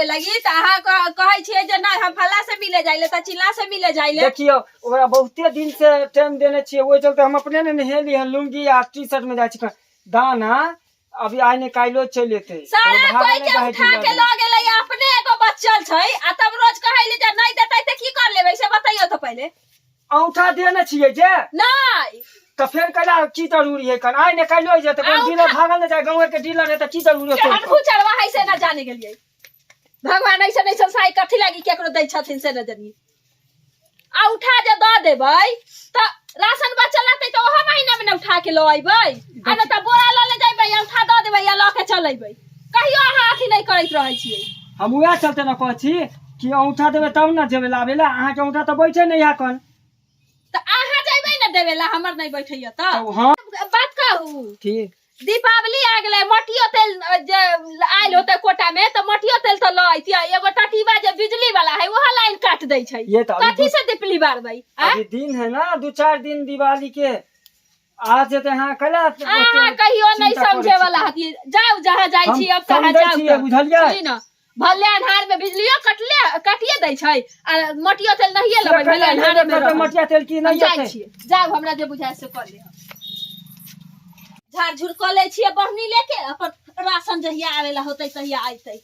लगी तऽ अहाँ कहै छियै जे नहि हम फल्ला से मिले जाइले तऽ चिल्ला से मिले जाइले। देखियौ ओकरा बहुते दिन से टाइम देने छियै, ओहि चलते हम अपने ने नहेली हन, लुंगी आ टी शर्ट में जाइ छी। दाना अभी आइ ने काल्हिो चलि एतै। सारा भागल कोई नहि के रहै उठा डीलर के मे। लऽ गेलै, अपने एगो बचल छै आ तब रोज कहै ले जे नहि देतै तऽ की कर लेबै से बतैयौ तऽ पहिले। औंठा देने छियै जे नहि तऽ फेर कैला की जरूरी है कन आइ ने काल्हिो जेतै। कोन डीलर भागल नहि जाय, गाँव के डीलर है तऽ की जरूरी है? केहन भूचरवा है से न जाने गेलियै। भगवान ऐसन ऐसन साई कथी लागी केकरो दै छथिन से न जानिए। आ उठा जे दऽ देबै तऽ राशन बचल रहतै तऽ ओहो महीना मे ने उठा के लऽ अयबै, आ नहि तऽ बोरा लऽ ले जइबै आ उठा दऽ देबै आ लऽ के चल अयबै। कहियो अहाँ अथी नहि करैत रहै छियै। हम उएह चलते ने कहै छी कि औंठा देबै तब ने जेबै लाबै लए। अहाँके औंठा तऽ बैठे नहि है कन। तऽ अहाँ जइबै ने देबै ला, हमर नहि बैठैया तऽ। तऽ हँ बात कहू की दीपावली आ गेलै, मटियो तेल जे आयल होतै कोटा में तऽ मटियो तेल तऽ लऽ अइतियै। एगो टटीबा जे बिजली वाला है ओहो लाइन काट दै छै। ये तऽ अभी कथी से दीपली बारबै? आँय? अभी दिन है ना, 2-4 दिन दिवाली के आ जेतै। अहाँ कैला अहाँ कहियो नहीं चिंता करै समझे छी? वाला हथिन। जाउ जहाँ जाइ हम छी अब तहाँ समझै जाउ छियै, तऽ। बुझलियै? सुनी न, भले अन्हार में बिजलियो कटले काटिए दै छै आ मटियो तेल नहिये से लेबै, भले कैला अन्हारे में हेबे करतै, रहब। मटिया तेल की हम नहि जाइ एतै? छियै, जाउ हमरा जे बुझाय से कऽ लेब। झाड़ झूड़ कऽ लै छियै बढ़नी लेके, अपन राशन जहिया आबै ला होतै तहिया अयतै।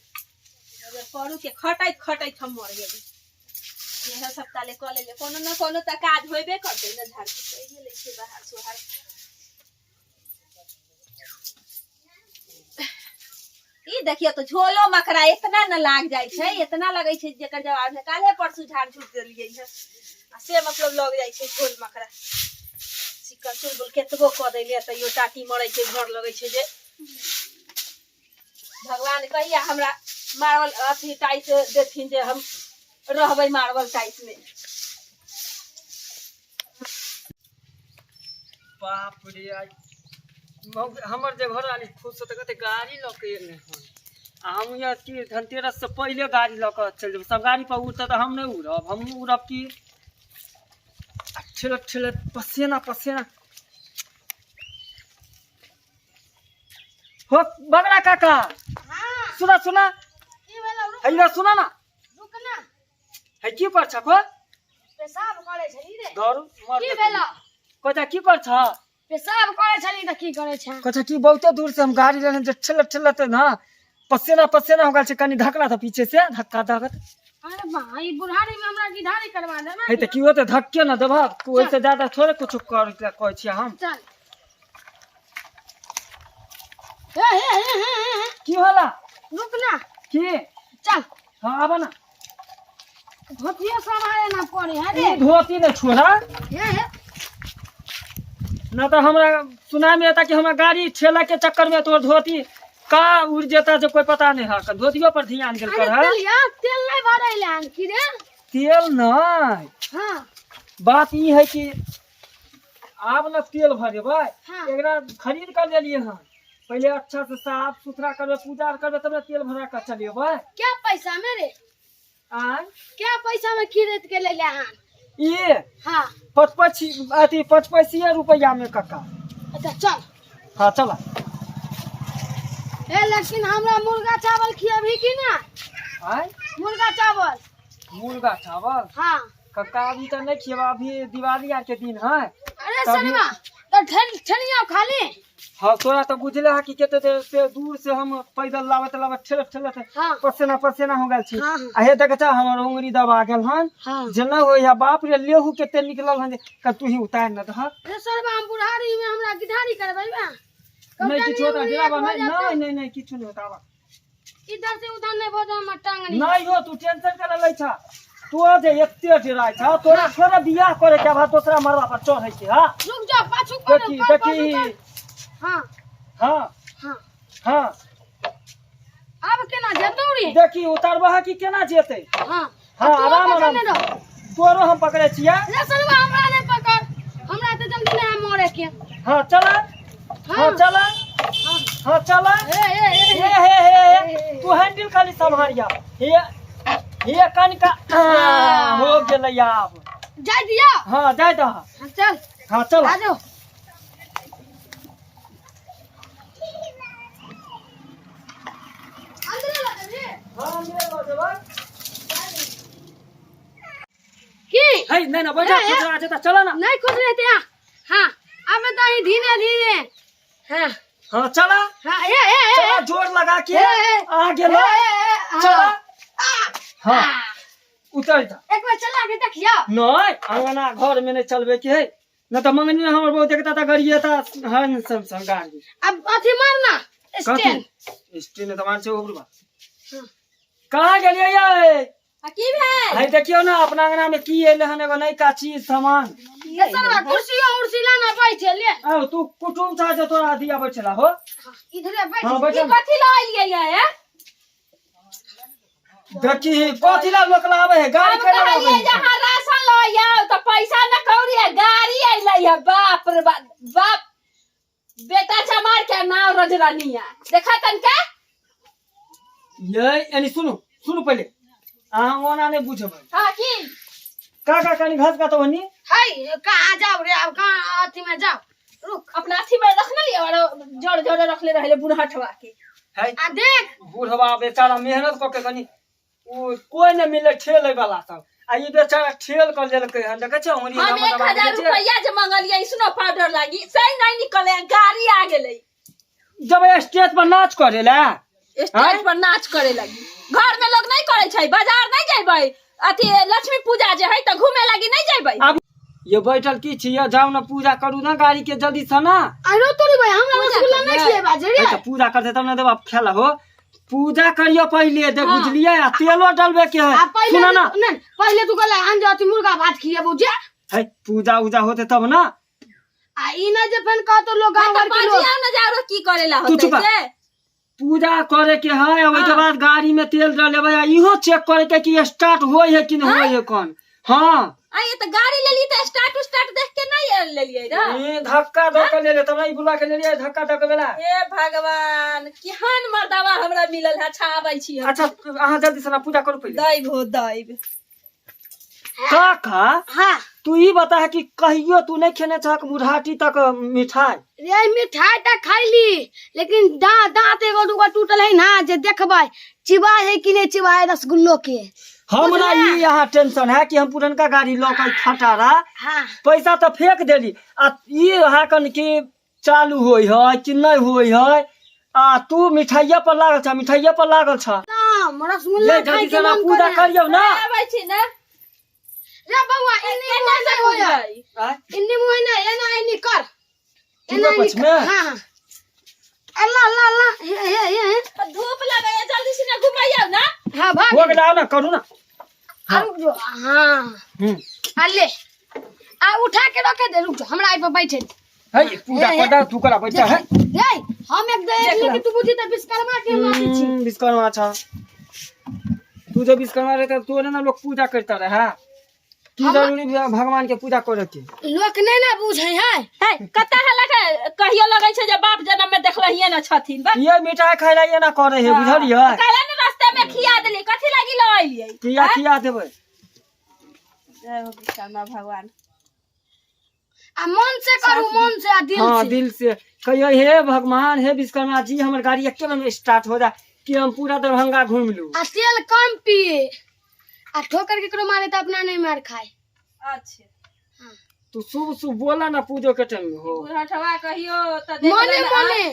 करू के खटैत खटैत हम मर गेली। इएह सब ताले कऽ लेलियै, कोनो ने कोनो तऽ काज होबे करतै ने। झाड़ झूड़ कइए लै छियै बाहर सोहार। ई देखियौ तऽ झोलो मकड़ा इतना न लाग जाइ छै, इतना लगै छै जेकर जवाब नहि। काल्हे परसू झाड़ झूड़ देलियै हँ आ से मतलब लग जाइ छै झोल मकड़ा। चिकन चुलबुल केतबो कऽ दैले तैयो टाटी मरै छै। घर लगै छै जे भगवान कहिया हमरा मार्बल अथी टाइस देथिन जे हम रहबै मार्बल टाइस में। बाप रे, आइ हमर जे घर वाली खुश होतै, कहतै गाड़ी लऽ के एलै हन आ हम यहाँ की धनतेरस से पहिले गाड़ी लऽ कऽ चलि जेबै। सब गाड़ी पर उड़तै तऽ हम नहि उड़ब? हमहूँ उड़ब की। आ ठेलत ठेलत पसेना पसेना हो। बगड़ा काका, सुना सुना। की भेलौ? रुक। है इधर सुना ना। रुक ना। है की कर छ को? पेशाब करै छली रे। दौड़ मर। की भेलौ? कोचा की कर छ? पेशाब करै छली तऽ की करै छ? कोचा की बहुते दूर से हम गाड़ी लेने जे ठेलत ठेलत ना पसेना पसेना हो गेल छै। कनी धकला तऽ पीछे से धक्का धकत। अरे बा, ई बुढ़ारी में हमरा गिधारी करवा देना? है तऽ की होतै, धक्के न देबह, ओहिसे ज्यादा थोड़े कुछ कर कहै छियै हम। चल, हे हे हे हे हे हे। की होला? रुक ना। की? चल। हाँ, आबऽ ना। धोतियो सम्हारे ना पड़े है रे। ई धोती ने छोड़ा। हे हे। ना तऽ हमरा सुना में एता कि हमरा गाड़ी ठेला के चक्कर में तोर धोती का उड़ जेता जो कोई पता नहीं है। धोतियो पर ध्यान गेल अरे कर है। तेल या तेल नहीं भरैले हन की रे? तेल नहीं। हाँ। बात ई है कि आब न तेल भरेबै। हाँ। एकरा खरीद कर लेलिए हन, पहले अच्छा से साफ सुथरा करबै, पूजा आर करबै तब ने तेल भरा कर चलेबै। क्या पैसा में रे? आँय? क्या पैसा में खरीद के लेले हन ई? हाँ। पचपच अथी पचपैसिए रुपैआ में कक्का। अच्छा चल। हाँ चला। ए लेकिन हमरा मुर्गा चावल खियेबही कि ना? आँय? मुर्गा चावल। मुर्गा चावल? हाँ। कक्का अभी तऽ नहीं खियेबा, अभी दिवाली आर के दिन है। अरे तभी- सनमा तो ठेल ठेलिया खाली। हाँ, तोरा तऽ बुझले है कि कते देर से दूर से हम पैदल लाबत लाबत ठेलत ठेलत हाँ। पसेना पसेना हो गेल छी। हाँ, हाँ। आ हे देख हमर उंगरी दबा गेल हन। हाँ। जे नहि होय है, बाप रे, लेहू कते निकलल हन जे तू ही उतार न दह। अरे सरबा, हम बुढ़ारी में हमरा गिधारी करबै बा? नहीं किछु होता, डेराबा नहीं नहीं नहीं नहीं, किछु नहीं होता। इधर से उधर नहीं भऽ हमर टांगनी। नहीं हो, तू टेंशन करे लै छा। तो जे एते डेराय छा, तोरा थोड़ा बियाह करे के बाद दोसरा मरबा पर चढ़ै के। हां रुक जा, पाछू कर। देखी कर, देखी। पाछू कर। हाँ। हाँ। हाँ। हाँ। आब केना जेतौ रे? देखी उतारबह कि केना जेतै। हाँ। हाँ, तू आराम, पकड़ने आराम। रह। तोरो हम पकड़े छियै। रे सरवा, हमरा नहीं पकड़, हमरा तऽ जल्दी नहीं मरे के। हाँ चल। हाँ चल। हाँ। हाँ चल। ए ए ए। हे हे हे हे, तू हैंडल खाली सम्हारिया। हे हे कनिका हो गेलै आब। जाय दिया। हाँ जाय दह। हाँ, चल। हाँ चल। आ जाओ। अंदरे लगे रे। हां ले लो जेबै। की है नहीं ना बैठा, ए, ए। खुदरा छै त चला ना। नहीं खुश रहते हैं। हाँ अब बताइए धीरे धीरे। हाँ हां चला। हाँ ए ए ए चला जोर लगा के ए, ए। आगे लो। ए, ए, ए, हाँ। चला। हां उतर जा। एक बार चला के देखियो। नहीं अंगना घर में नहीं चलबे के है, न त मंगनी में हमर बहुत देखता त गरिए त हन सब सब गाड़ी। अब अथी मारना स्टैंड। कथी स्टैंड त मार छै ओकरो। कहाँ गेलियै यै? आ की भेल? है देखियौ ना अपना अंगना में की एलै हन एगो नयका चीज सामान। ए सरवा कुर्सी उर्सी लाना बैठे ले। आउ तू कुटुम था जो तोरा दिया बैठला हो। इधरे बैठ। हाँ ई बैठल। कथी लऽ एलियै ये? देखी कथी ला लोक लावे है गाड़ी हम केना लावे कहलियै है? जे अहाँ राशन लऽ आउ तऽ पैसा न कौड़ी है, गाड़ी अयलै है। बाप रे बाप, बाप बेटा चमार के नाव रजरानिया देखा तनका। ये यानी सुनू सुनू पहिले, अहाँ ओना नहि बुझबै। हाँ की काका कनी घास का तो ओनी है कहाँ जाओ रे, अब कहाँ अथी में जाओ, रुक। अपना अथी में रखने लिए और जड़ जड़ रखले रहले बुढ़हठवा के। है आ देख बुढ़वा बेचारा मेहनत कऽ के कनी ओ कोई नहि मिले ठेले वाला सब, आ ई बेचारा ठेल कर लेलकै हन। देखै छै अंगुरी हम दबा दबा 1000 के। रुपया जे मंगलियै स्नो पाउडर लागी से नहीं निकले, गाड़ी आ गेलै। जब स्टेज पर नाच करे ला स्टेज पर नाच करे लगी, घर में लोग नहीं करे छै, बाजार नहीं जेबै, अथी लक्ष्मी पूजा जे है तऽ घूमे लागी नहीं जेबै। आब ये बैठल की छी, ये जाउ ना पूजा करू ना गाड़ी के जल्दी से ना। अरे तोरी भाई हमरा पूजा रसगुल्ला नहीं करियै। खिएबा जे रे। तऽ पूजा करते तब ना देबा खेला हो। पूजा करियो पहिले देख। हाँ। बुझलियै? आ तेलो डलबे के है। आ पहिले सुना ना। नहीं पहिले तू कहला आन जो अथी मुर्गा भात खिएबो जे। है पूजा उजा होते तब ना। आ ई ना जे फेन कहतो लोग गांव तऽ भर के लोग। बाजियौ ने जे आरो की करे ला तू होतै चुप रह। से। पूजा करे के है, ओहि के हाँ। बाद गाड़ी में तेल डलेबै, आ इहो चेक करे के कि स्टार्ट होय है कि नहीं होय है कौन। हाँ आ ये तऽ गाड़ी लेलियै तऽ स्टार्ट उस्टार्ट देख के नहीं लेलियै रे। ई धक्का दऽ के लेले तब ना, ई बुला के लेलियै धक्का दऽ के बेला। हे भगवान केहन मर्दावा हमरा मिलल है। अच्छा आबै छी हम। अच्छा अहाँ जल्दी से ना पूजा करू पहिले। दैब हो दैब। काका हाँ तू ई बता है कि कहियो तू नहीं खेने छहक बुढ़ाटी तक मिठाई? रे मिठाई तऽ खैली, लेकिन दाँत एगो दूगो टूटल है ना, जे देखबै चिबाय है कि नहीं चिबाय रसगुल्लो के। हमरा ई यहाँ टेंशन है कि हम पुरनका गाड़ी लऽ के खटारा हाँ पैसा तऽ फेंक देली, आ ई अहाँ कन कि चालू होय है कि नहीं होय है, आ तू मिठाइया पर लागल छ, मिठाइया पर लागल छ। दाम रसगुल्ला ले खाय जल्दी के से ना मन पूजा करे। करियौ ना। आबै छी ना। रे बौआ इन्नी केना मुँह से नहीं होय। बुझबै? आँय? इन्नी मुँह नहीं, एना एनी कर। पूरा एना एनी पक्ष कर। में? हाँ हाँ अल्लाह अल्लाह अल्लाह हे हे हे हे। तऽ धूप लगैया, जल्दी से ना घुमैयौ ना। हाँ भाग। हो गेलै, आउ ना करू ना। आ रुक जो। हाँ आ ले आ उठा के रखे दे, रुक जो हमरा एहि पर बैठे दे। है पूजा हे, हे। कर दे, तू करा बैठा है। रे हम एक दे देख लेकिन तू बुझी त विश्वकर्मा के हम आबै छी। विश्वकर्मा अच्छा तू जब विश्वकर्मा रहता तोरे ना लोग पूजा करता रहे। की जरूरी भी भगवान के पूजा करे के? लोक नहीं ना बुझे है। है कत्ता हल्ला के कहियो लगै छै जे बाप जन्म में देखलहिए न छथिन बस। ये मिठाई खाय ला ये ना करे है, बुझलियै? कहला ने रास्ते में खिया देली, कथी लागी लऽ एलियै? किया खिया देबै? जय हो विश्वकर्मा भगवान। आ मन से करू, मन से आ दिल हाँ से। दिल से कहियो हे भगवान हे विश्वकर्मा जी हमर गाड़ी एके बेर में स्टार्ट हो जाए कि हम पूरा दरभंगा घूम लू। आ तेल कम पिए आ ठोकर केकरो मारे त अपना नहीं मार खाए। अच्छा तू शुभ शुभ बोला ना पूजो के टाइम में हो। बुढ़हठवा कहियो त मने देखल मने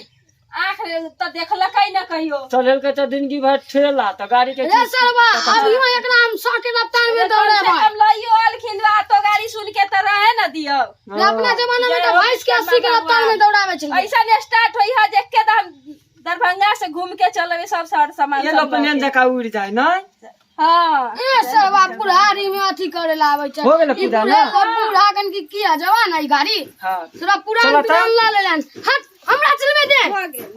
आँख त देखलकै न कहियो। चलेल के तो जिंदगी भर ठेला तो गाड़ी के रे सरवा अभी एकरा हम 100 के रफ्तार में कम से दौड़ेबै। कम लइयो अलखिन आ तो गाड़ी सुन के त रहे न दियौ। रे अपना जमाना में त भैंस के 80 के रफ्तार में दौड़ाबै छलियै। ऐसा स्टार्ट होई है देख के त हम दरभंगा से घूम के चलबे सब सर सामान ये सब लोग प्लेन लऽ के। जकाँ उड़ जाए ना। हाँ ए सरवा बुढ़ारी में अथी करे ला आबै छै। हो गेलै ई पूजा बूढ़े ना? बूढ़ा कन की किया जवान है ई गाड़ी? हाँ तोरा पुरान चलता? पुरान ला लेलन। हट हमरा चलबे दे। भऽ गेल।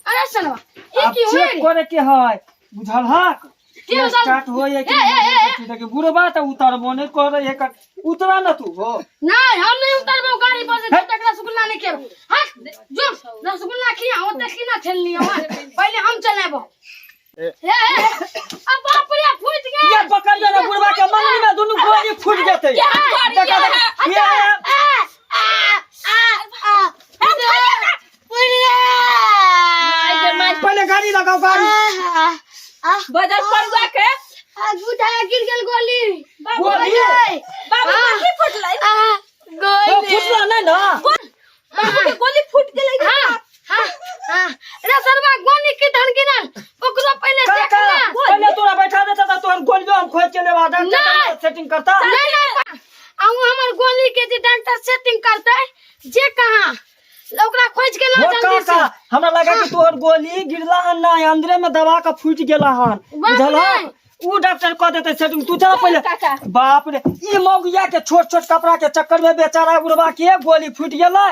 अरे सरवा ई अब की होय चेक करे के है बुझल हक के बुझल? स्टार्ट होय है कि ए, ए, ए, ए। देखी बुढ़बा त उतरबो नहीं करे है कर उतरा ना तू हो। नहीं हम नहीं उतरबो गाड़ी पर से, हे। जब तक रसगुल्ला नहीं खेबो। हट जो रसगुल्ला खिया ओते की ना खेलनी हम, पहले हम चलेबो। ए, ए, अब बाप रे फूट गया। ये पकड़ ले ना बुढ़बा के मंगनी में दुनू गोली फूट जेतै। ये हम करिए देखा, है। देखा, ये आ, आ, आ, आ, फूट गया। माय गे my. पहले गाड़ी लगाओ गाड़ी। आ, आ, बजर परुआ के आ बुझाया गिर गेल गोली। बाबू गोली? बाबू हाँ। कथी फुटलै? आ तो गोली। फुटला नहीं ना? बाबू के गोली फूट गेलै। हाँ हाँ हाँ, रे सरवा, गोली की धन गिनल, ओकरो पहले का देख का ना। पहले तोरा बैठा देता था, तोहर गोलियो हम खोज के लेबा, डॉक्टर नहीं। सेटिंग करता। नहीं नहीं, आ उ हमर गोली के जे डॉक्टर सेटिंग करते जे कहाँ, ओकरा खोज के ला हो जल्दी से। काका, हमरा लगा कि तोहर गोली गिरला हन ना, अंदरे में दबा के फूट गेला हन। बाप बुझल? रे। उ डॉक्टर कह देते सेटिंग, तू चल पहले। काका। बाप रे, ई मौगिया के छोट छोट कपड़ा के चक्कर में बेचारा बुढ़वा के गोली फूट गेलै।